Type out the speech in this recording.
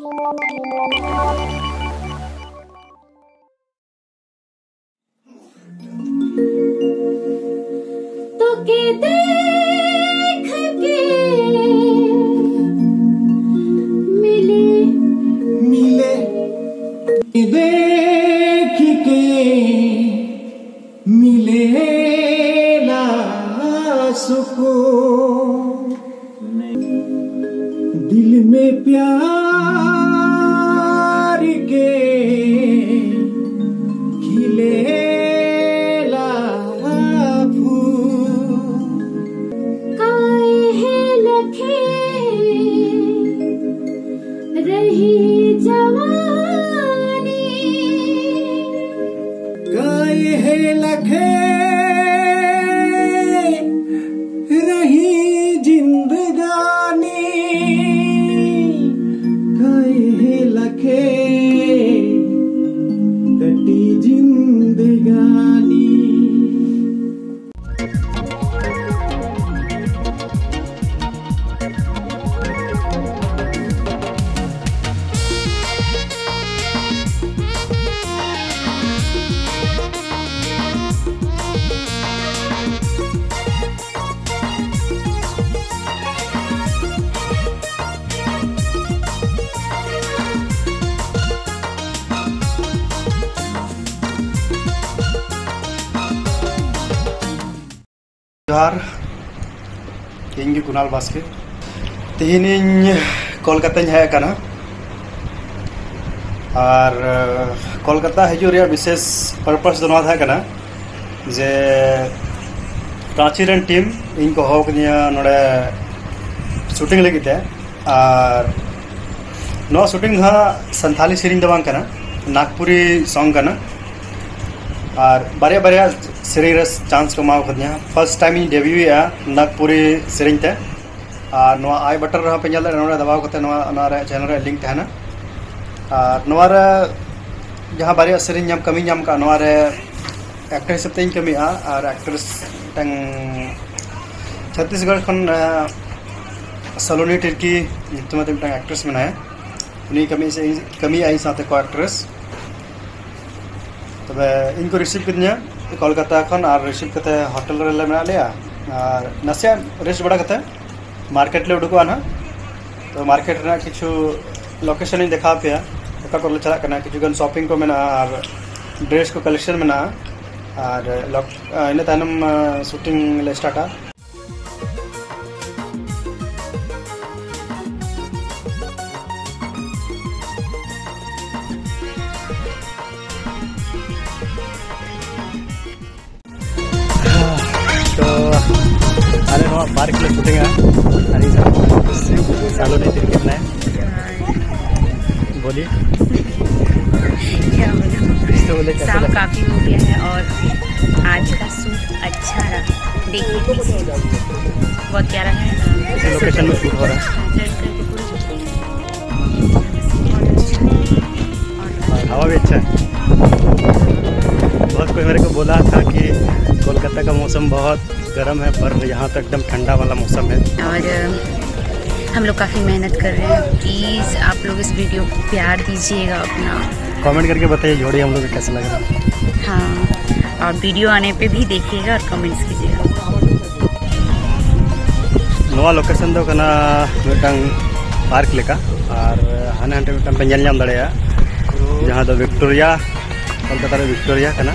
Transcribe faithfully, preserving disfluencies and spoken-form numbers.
तो के देख के मिले, मिले, देख के मिलेला सुकून। दिल में प्यार के खिलेला फूल। काहे लखे रही जवानी। काहे लखे रही जिंदगानी। काहे लखे कटी जिंदगानी। ᱡᱚᱦᱟᱨ, ᱤᱧ ᱜᱮ ᱠᱩᱱᱟᱞ ᱵᱟᱥᱠᱮ᱾ ᱛᱮᱦᱮᱧ ᱤᱧ ᱠᱳᱞᱠᱟᱛᱟᱧ ᱦᱮᱡ ᱟᱠᱟᱱᱟ᱾ ᱟᱨ, ᱟᱸ, ᱠᱳᱞᱠᱟᱛᱟ ᱦᱤᱡᱩᱜ ᱨᱮᱭᱟᱜ ᱵᱤᱥᱮᱥ purpose ᱫᱚ ᱱᱚᱣᱟ ᱛᱟᱦᱮᱸ ᱠᱟᱱᱟ ᱡᱮ ᱨᱟᱸᱪᱤ ᱨᱮᱱ ᱴᱤᱢ ᱤᱧ ᱠᱚ ᱦᱚᱦᱚ ᱠᱟᱫᱤᱧᱟ ᱱᱚᱰᱮ ᱥᱩᱴᱤᱝ ᱞᱟᱹᱜᱤᱫ ᱛᱮ᱾ ᱟᱨ ᱱᱚᱣᱟ ᱥᱩᱴᱤᱝ ᱫᱚ ᱦᱟᱸᱜ ᱥᱟᱱᱛᱷᱟᱞᱤ ᱥᱮᱨᱮᱧ ᱫᱚ ᱵᱟᱝ ᱠᱟᱱᱟ, ᱱᱟᱜᱽᱯᱩᱨᱤ ᱥᱚᱝ ᱠᱟᱱᱟ᱾ ᱟᱨ ᱵᱟᱨᱭᱟ ᱵᱟᱨᱭᱟ ᱥᱮᱨᱮᱧ ᱨᱮ ᱪᱟᱱᱥ ᱠᱚ ᱮᱢᱟᱣ ᱠᱟᱫᱤᱧᱟ᱾ ᱯᱷᱟᱨᱥᱴ ᱴᱟᱭᱤᱢ ᱤᱧ ᱰᱮᱵᱤᱭᱩᱭᱮᱫᱼᱟ ᱱᱟᱜᱽᱯᱩᱨᱤ ᱥᱮᱨᱮᱧ ᱛᱮ᱾ ᱟᱨ ᱱᱚᱣᱟ ᱟᱭ ᱵᱟᱴᱚᱱ ᱨᱮᱦᱚᱸ ᱯᱮ ᱧᱮᱞ ᱫᱟᱲᱮᱭᱟᱜᱼᱟ, ᱱᱚᱰᱮ ᱫᱟᱵᱟᱣ ᱠᱟᱛᱮ ᱱᱚᱣᱟ, ᱚᱱᱟ ᱨᱮᱭᱟᱜ ᱪᱮᱱᱮᱞ ᱨᱮᱭᱟᱜ ᱞᱤᱝᱠ ᱛᱟᱦᱮᱱᱟ᱾ ᱟᱨ ᱱᱚᱣᱟ ᱨᱮ ᱡᱟᱦᱟᱸ ᱵᱟᱨᱭᱟ ᱥᱮᱨᱮᱧ ᱧᱟᱢ, ᱠᱟᱹᱢᱤ ᱧᱟᱢ ᱠᱟᱜᱼᱟ, ᱱᱚᱣᱟ ᱨᱮ ᱮᱠᱴᱚᱨ ᱦᱤᱥᱟᱹᱵ ᱛᱮᱧ ᱠᱟᱹᱢᱤᱭᱮᱫᱼᱟ᱾ ᱟᱨ ᱮᱠᱴᱨᱮᱥ ᱢᱤᱫᱴᱟᱝ ᱪᱷᱚᱛᱤᱥᱜᱚᱲ ᱠᱷᱚᱱ, ᱟᱸ, ᱥᱟᱞᱳᱱᱤ ᱴᱤᱨᱠᱤ ᱧᱩᱛᱩᱢ ᱟᱛᱮ ᱢᱤᱫᱴᱟᱝ ᱮᱠᱴᱨᱮᱥ ᱢᱮᱱᱟᱭᱟ᱾ ᱩᱱᱤ ᱠᱟᱹᱢᱤ ᱥᱮ ᱤᱧ ᱠᱟᱹᱢᱤᱭᱟ ᱤᱧ ᱥᱟᱶᱛᱮ ᱠᱚ ᱮᱠᱴᱨᱮᱥ᱾ ᱛᱚᱵᱮ ᱤᱧ ᱠᱚ ᱨᱤᱥᱤᱵᱷ ᱠᱤᱫᱤᱧᱟ ᱠᱳᱞᱠᱟᱛᱟ ᱠᱷᱚᱱ, ᱟᱨ ᱨᱤᱥᱤᱵᱷ ᱠᱟᱛᱮ ᱦᱳᱴᱮᱞ ᱨᱮᱞᱮ ᱢᱮᱱᱟᱜ ᱞᱮᱭᱟ᱾ ᱟᱨ ᱱᱟᱥᱮᱭᱟᱜ ᱨᱮᱥᱴ ᱵᱟᱲᱟ ᱠᱟᱛᱮ ᱢᱟᱨᱠᱮᱴ ᱞᱮ ᱩᱰᱩᱠᱚᱜᱼᱟ ᱱᱟᱦᱟᱜ᱾ ᱛᱚ ᱢᱟᱨᱠᱮᱴ ᱨᱮᱱᱟᱜ ᱠᱤᱪᱷᱩ ᱞᱳᱠᱮᱥᱚᱱ ᱤᱧ ᱫᱮᱠᱷᱟᱣ ᱯᱮᱭᱟ, ᱚᱠᱟ ᱠᱚᱨᱮ ᱞᱮ ᱪᱟᱞᱟᱜ ᱠᱟᱱᱟ᱾ ᱠᱤᱪᱷᱩ ᱜᱟᱱ ᱥᱚᱯᱤᱝ ᱠᱚ ᱢᱮᱱᱟᱜᱼᱟ ᱟᱨ ᱰᱨᱮᱥ ᱠᱚ ᱠᱟᱞᱮᱠᱥᱚᱱ ᱢᱮᱱᱟᱜᱼᱟ᱾ ᱟᱨ ᱞᱚᱠ-, ᱤᱱᱟᱹ ᱛᱟᱭᱱᱚᱢ ᱥᱩᱴᱤᱝ ᱞᱮ ᱥᱴᱟᱨᱴᱟ᱾ ᱛᱚ ᱟᱞᱮ ᱱᱚᱣᱟ ᱯᱟᱨᱠ ᱞᱮ ᱥᱩᱴᱤᱝᱟ, ᱟᱨ ᱤᱧ ᱥᱟᱞᱚᱱᱤ ᱛᱤᱨᱠᱮ ᱢᱮᱱᱟᱭᱟ᱾ बोलिए। क्या बोलूं? कुछ तो बोले, कैसे शाम लगा? काफी हो गया है और आज का शूट अच्छा रहा। देखिए पीछे, बहुत प्यारा है। इसी लोकेशन में शूट हो रहा है। और हवा भी अच्छा है। बहुत कोई मेरे को बोला था कि कोलकाता का मौसम बहुत गर्म है, पर यहाँ तो एकदम ठंडा वाला मौसम है। और हम लोग काफ़ी मेहनत कर रहे हैं। प्लीज़ आप लोग इस वीडियो को प्यार दीजिएगा अपना। कमेंट करके बताइए जोड़ी हम लोग को कैसा लग रहा है। हाँ, और वीडियो आने पे भी देखिएगा और कमेंट्स कीजिएगा। ᱱᱚᱣᱟ ᱞᱳᱠᱮᱥᱚᱱ ᱫᱚ ᱠᱟᱱᱟ ᱢᱤᱫᱴᱟᱝ ᱯᱟᱨᱠ ᱞᱮᱠᱟ, ᱟᱨ ᱦᱟᱱᱮ ᱦᱟᱸᱰᱮ ᱢᱤᱫᱴᱟᱝ ᱯᱮ ᱧᱮᱞ ᱧᱟᱢ ᱫᱟᱲᱮᱭᱟᱜᱼᱟ, ᱡᱟᱦᱟᱸ ᱫᱚ ᱵᱷᱤᱠᱴᱳᱨᱤᱭᱟ, ᱠᱳᱞᱠᱟᱛᱟ ᱨᱮ ᱵᱷᱤᱠᱴᱳᱨᱤᱭᱟ ᱠᱟᱱᱟ᱾